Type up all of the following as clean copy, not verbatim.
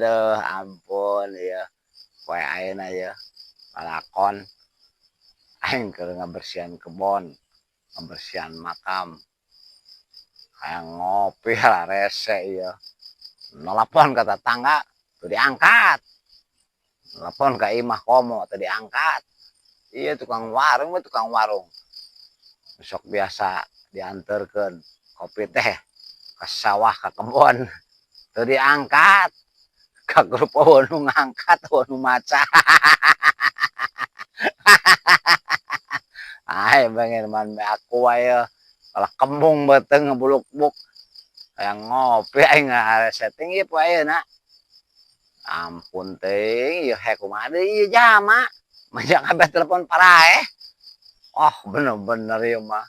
Aduh ampun ieu poe ayeuna ieu lalakon aing keur ngabersihan kebon, ngabersihan makam. Hayang ngopi rese ieu. Nelpon ka tatangga teu diangkat. Nelpon ka imah komo teu diangkat. Ieu tukang warung we tukang warung. Sok biasa dianterkeun kopi teh ka sawah ka kebon teu diangkat. Ka grup eueuh nu ngangkat eueuh nu maca. Ai pengen man aku wae kalah kembung beuteung ngebuluk-buk. Hayang ngopi aing ngarese teuing ieu poe ayeuna. Ampun teuing ieu hek kumaha deui ieu jalma. Manja kabeh telepon paraeh. Oh bener-bener ieu mah.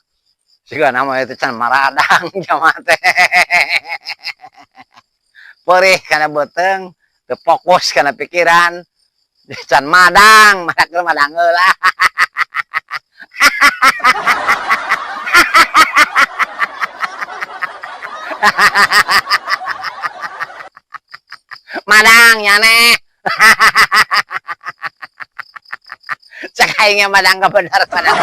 Sigana mah itu can maradang jalma teh. Peurih kana beuteung, teu fokus kana pikiran. Can madang, madak madang heula. Madang nyane. Cek aing madang kebenar madang.